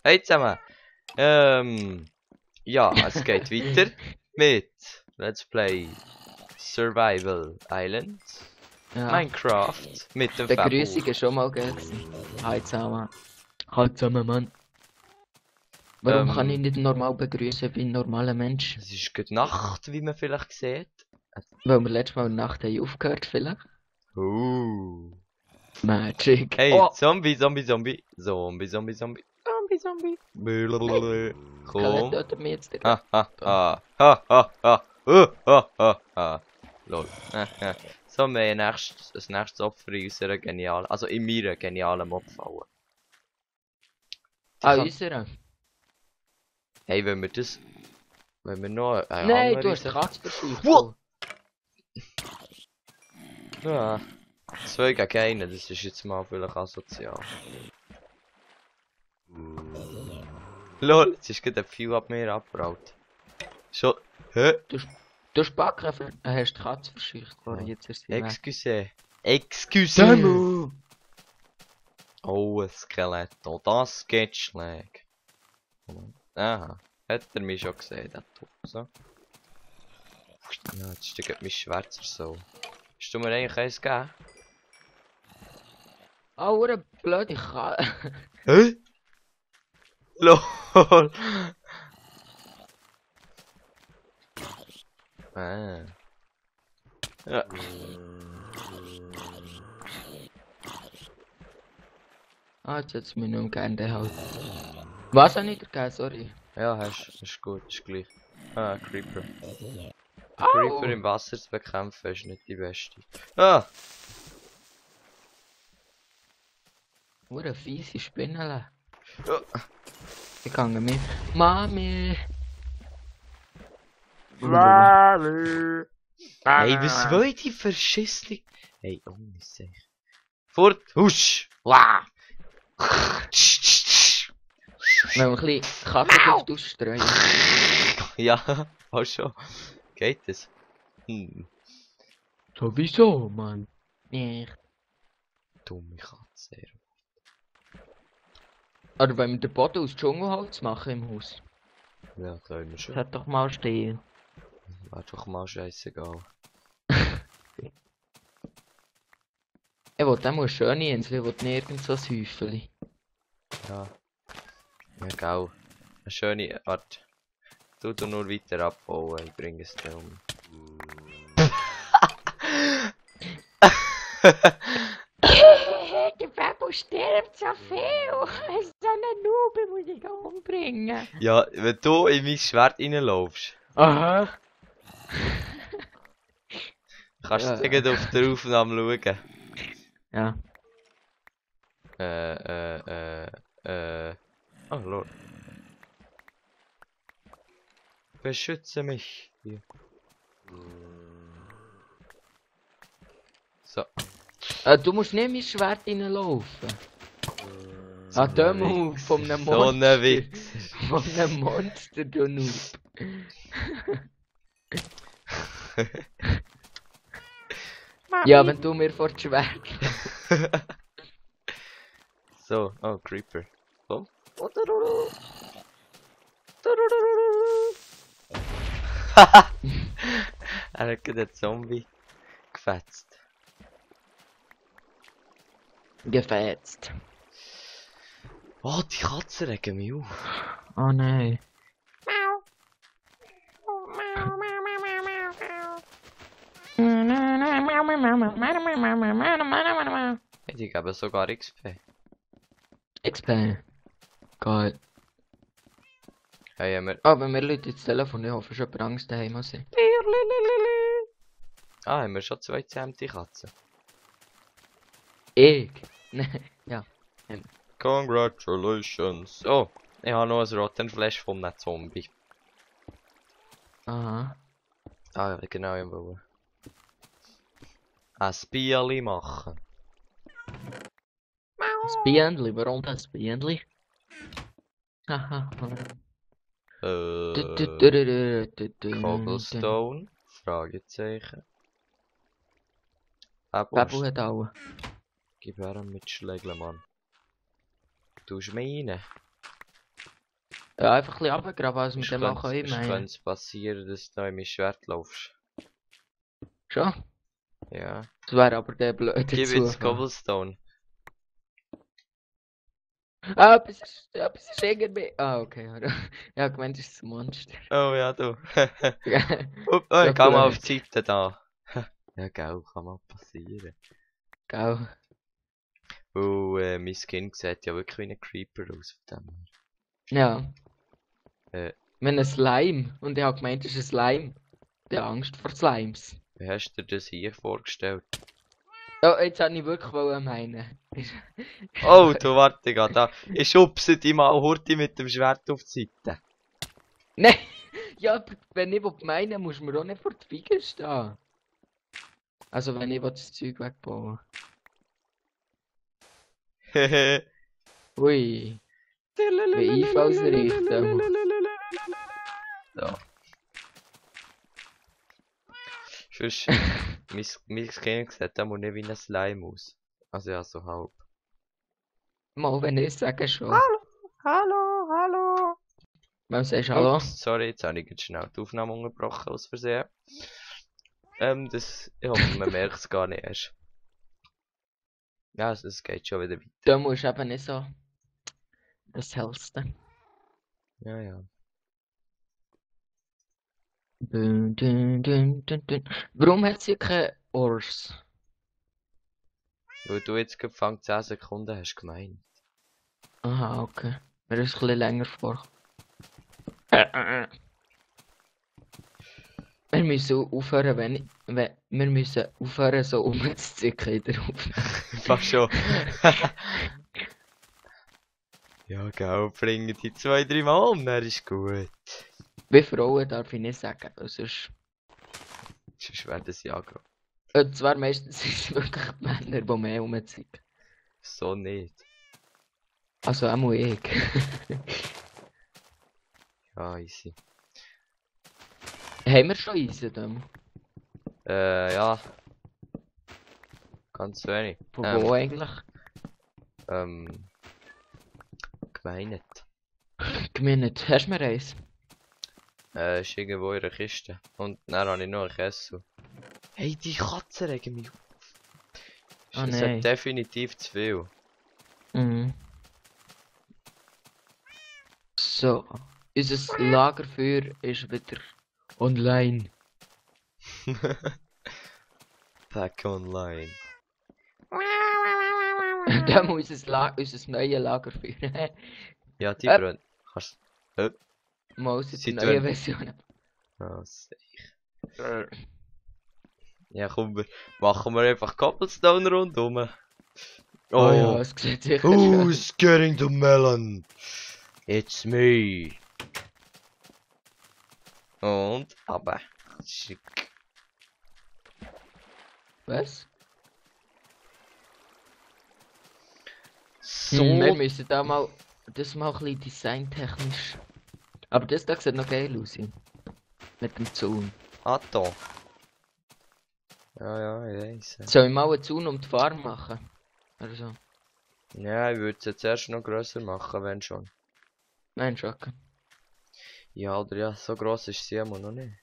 Hey zusammen! Ja, es geht weiter mit Let's Play Survival Island Ja, Minecraft mit dem Begrüßung Fabu. ist schon mal geil gewesen. Hi zusammen. Hi zusammen, Mann. Warum kann ich nicht normal begrüßen wie ein normaler Mensch? Es ist gute Nacht, wie man vielleicht sieht. Weil wir letztes Mal in der Nacht haben aufgehört, vielleicht. Magic. Hey, Oh! Zombie, Zombie, Zombie. Zombie, Zombie, Zombie. Zombie, Zombie. Blablabla. Skelett Komm. tötet mich jetzt. Ha, ha, ha. Ha, ha, ha. Ha, ha, ha. Lol. So, wir haben ein nächstes Opfer in unserer genialen, also in meiner genialen Mobfalle. Ah, unserer? Hey, wenn wir noch eine Nein, andere du hast die Sache- Katze verscheucht. Wow! Ja. 2 gegen 1, das ist jetzt mal vielleicht asozial. Lol, jetzt ist gerade ein Pfeil ab mir abgebraut. Schon. Hä? Du hast Backen, hast die Katze verscheucht. Ja. Jetzt ist sie weg. Excuse. Excuse. Oh, ein Skeletto. Das geht schlecht. Aha. Hat er mich schon gesehen, der Typ. So. Ja, jetzt steht mein Schwärzer so. Hast du mir eigentlich eins gegeben? Oh, eine blöde Katze. Hä? LOL! Ah. Ja. Ah, jetzt hat es mich nicht mehr gerne halt. Was habe ich dir gegeben? Sorry. Ja, ist gut, ist gleich. Ah, Creeper. Au! Creeper im Wasser zu bekämpfen ist nicht die beste. Ah! Eine fiese Spinnele. Ja. Ich kann mit. Mami! Hey, was will die verschissene... Hey, oh, ist echt. Fort! Husch! Wah! Wenn wir ein bisschen Katzengift ausstreuen. Ja, auch schon. Geht es? Hm. Sowieso, Mann. Nicht. Dumme Katze. Oder wenn wir den Boden aus Dschungelholz machen im Haus. Ja, können wir Das schon. hat doch mal stehen. Wäre doch mal scheißegal. Ich will eine schöne Insel, ich will nirgends so ein Häufchen. Ja. Ja, gell. Eine schöne Art. Du nur weiter abbauen, ich bringe es dir um. Der Babo stirbt so viel. So eine Nube muss ich umbringen. Ja, wenn du in mein Schwert reinlaufst, Aha. kannst du Ja. direkt auf der Aufnahme schauen. Ja. Oh Lord. Beschütze mich. Hier. So. Du musst nicht in mein Schwert reinlaufen. Ah, der Move von einem So Monster. ein Witz. Von einem Monster, du Noob. Ja, wenn du mir vor das Schwert. So, oh, Creeper. Komm. Er hat gerade einen Zombie gefetzt. Gefetzt. Oh, die Katzen regen mich auf. Oh nein. Hey, die geben sogar XP. XP. Geil. Hey, haben wir... Ah, wenn wir Leute ins Telefon, ich hoffe schon Angst daheim sind. Ah, haben wir schon 2 zähmte Katzen. Ich? Nein, ja. Congratulations. Oh, ich habe noch ein Rottenflash von einem Zombie. Aha. Ah, genau, ich wollte ein Spieli machen. Das Bienenli, warum das Bienenli? Haha. Cobblestone? Fragezeichen. Babu hat auch. Gib her mit Schlägeln, Mann. Tust du mich rein? Ja, einfach ein bisschen runtergraben, was mit dem auch können, Sonst meine. könnte es passieren, dass du da in mein Schwert laufst. Schon? Ja. Das wäre aber der blöde Gib jetzt Zufall. Cobblestone. Ah, etwas ist irgendwie... Ah, okay. Ja, gemeint ist das Monster. Oh ja, du. Ja, Upp, oh, so ich geh mal auf blöd. die Seite da. Ja, gell, kann mal passieren. Gell. Oh, mein Skin sieht ja wirklich wie ein Creeper aus. Von dem. Ja. Äh, Wir haben einen Slime. Und ich habe gemeint, es ist ein Slime. Ich habe Angst vor Slimes. wie hast du dir das hier vorgestellt? Oh, jetzt habe ich wirklich meinen. Oh, du warte, ich geh da. Ich schubse dich mal Hurti mit dem Schwert auf die Seite. Nein! Ja, aber wenn ich meinen muss man auch nicht vor die Finger stehen. Also wenn ich das Zeug wegbauen. Hehe. Ui, wie Einfallsrichtung. So. Sonst, mein Skin sieht auch nicht wie ein Slime aus. Also ja, so halb. Mal, wenn ich sage schon. Hallo, hallo. Mal sagst du Hallo? Ups, sorry, jetzt habe ich jetzt schnell die Aufnahme unterbrochen aus Versehen. Ich hoffe, man merkt es gar nicht erst. Ja, es geht schon wieder weiter. Da musst du eben nicht so das Hellste. Ja, ja. Dun, dun, dun, dun, dun. Warum hat sie keine Ors? Weil du jetzt gefangen 10 Sekunden hast gemeint. Aha, okay. Mir ist ein bisschen länger vor. Wir müssen aufhören, wir müssen aufhören, so umzuzicken in der Aufnahme. Fast schon. Ja, gell, bringen die 2-3 Mal um, dann ist gut. Wie Frauen darf ich nicht sagen, weil sonst... Sonst werden sie angehen. Und zwar meistens ist es wirklich die Männer, die mehr rumziehen. So nicht. Also auch mal ich. Ja, easy. Haben wir schon Eisen dann? Ja. Ganz wenig. Von wo eigentlich? Gemeint. Gemeint. Hast du mir eins? Ist irgendwo in der Kiste. Und dann habe ich noch einen Kessel. Hey, die Katzen regen mich auf. Ah, Es nein. hat definitiv zu viel. Mhm. So. Unser Lagerfeuer ist wieder online. Back online. Da muss unser neues Lagerfeuer. Ja, die Äh. brennt. Kannst Mal aus der Sie neuen tun- Version. Ah, ja, komm, machen wir einfach Cobblestone rundum. Oh ja, Oh, es sieht sicher who's getting the melon? It's me. Und, aber, schick. Was? So, Wir müssen da mal... Das mal ein bisschen designtechnisch. Aber das da sieht noch geil aus. Mit dem Zaun. da. Ja, ja, ich weiss. Soll ich mal einen Zaun um die Farm machen? Oder so? Ja, ich würde es jetzt erst noch grösser machen, wenn schon. Nein, Schocke. Ja, oder ja, so gross ist sie immer noch nicht.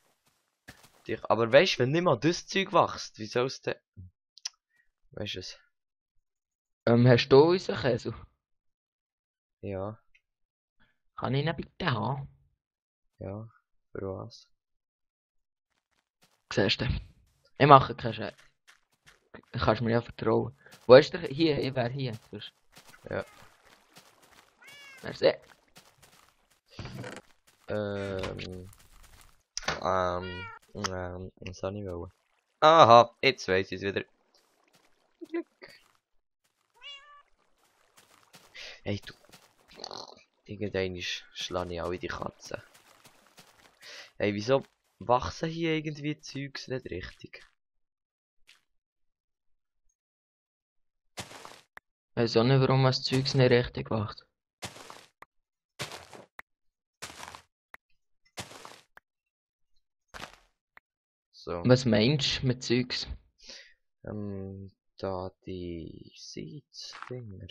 Aber weißt du, wenn nicht mal das Zeug wächst, wie soll's denn? Weißt du es? Hast du unseren Käse? Ja, Kann ich ihn bitte haben? ja, für was? Siehst du? Ich mache keinen Scheiß. Du kannst mir ja vertrauen. Wo ist der? Hier, ich wäre hier. Sonst. Ja. Merci. Was soll ich wollen? Aha, jetzt weiss ich es wieder. Glück. Hey, du. Irgendwann schlage ich alle die Katzen. Hey, wieso wachsen hier irgendwie Zeugs nicht richtig? Ich weiß auch nicht, warum das Zeugs nicht richtig macht. So. Was meinst du mit Zeugs? Da die Seeds-Dinger.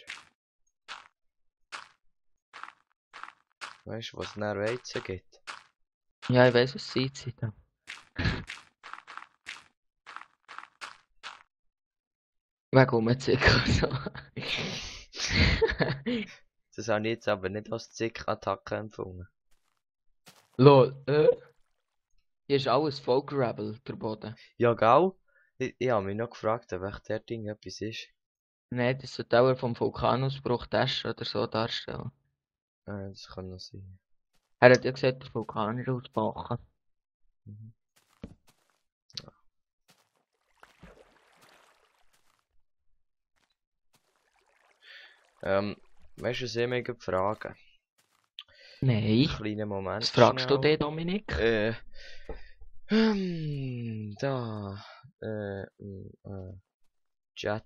Weißt du, was es nach Weizen gibt? Ja, ich weiß, was sie da. Wegen Umzicken so. Das habe ich jetzt aber nicht als Zick-Attacke empfunden. Lol, hier ist alles voll Gravel, der Boden. Ja, gell? Ich habe mich noch gefragt, ob echt der Ding etwas ist. Nein, das sollte auch vom Vulkanausbruch Taschen oder so darstellen. Das kann noch sein. Er hat ja gesagt, der Vulkan ist ausgebrochen. Mhm. Weißt du, was ich mich gerade frage? Nein. Kleinen Moment. Was fragst du schnell. den, Dominik? Da. Chat.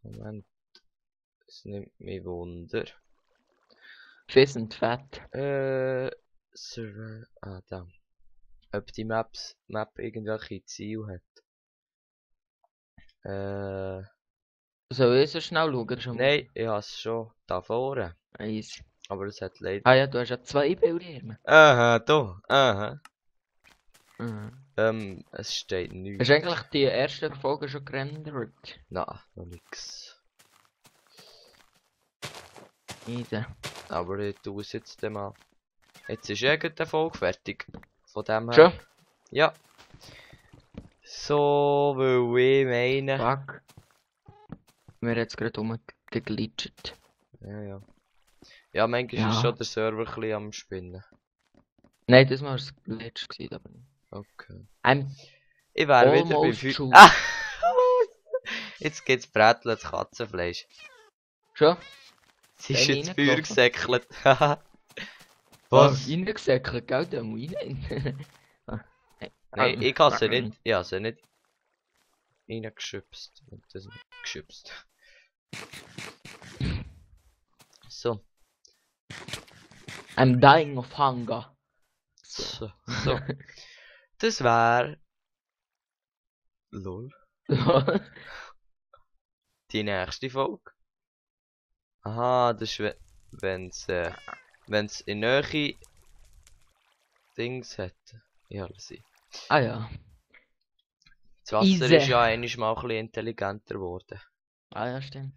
Moment. Es nimmt mich Wunder. Fiss und Fett. Da. Ob die Map irgendwelche Ziele hat. Soll ich so schnell schauen? Schon Nein, ich habe es schon da vorne. eins. Aber es hat leider. Ah ja, du hast ja 2 Bildschirme. Aha, da. Aha. Mhm. Es steht nichts. Hast du eigentlich die erste Folge schon gerendert? Nein, noch nix. Easy. Aber ich tue es jetzt mal. Jetzt ist irgendeine Folge fertig. Von dem her. Schon? Ja. So, weil ich meine. Fuck. Wir haben jetzt gerade rumgeglitscht. Ja. Ja, manchmal Ja. ist schon der Server ein bisschen am Spinnen. Nein, das war das Glitch gewesen, aber nicht. Okay. I'm Ich wäre wieder beim almost Feuer. true. Ah! Jetzt gibt's Bräteln, das Katzenfleisch. Schon? Sie ist Dann ins Feuer reingelaufen. gesäckelt. Was? Reingesäckelt, gell? Da muss ich rein. Nein, ich kann sie nicht. Ich habe sie nicht reingeschubst. Das nicht geschubst. So. I'm dying of hunger. So. Das wäre. Lol. Die nächste Folge. Aha, das ist wenn's in Nähe Dings hat. Ja, lass sie. Ah ja. Das Wasser Easy. ist ja einiges mal ein bisschen intelligenter geworden. Ah ja, stimmt.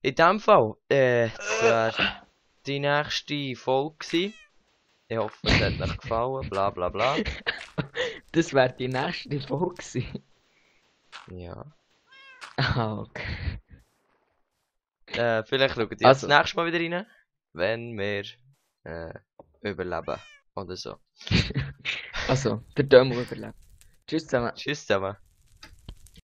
In dem Fall, das wäre die nächste Folge gewesen. Ich hoffe, es hat euch gefallen, bla bla bla. Das wäre die nächste Folge gewesen. Ja. Ah, okay. Vielleicht schaut ihr Also. das nächste Mal wieder rein, wenn wir überleben. Oder so. Also, der Dömo überlebt. Tschüss zusammen. Tschüss zusammen.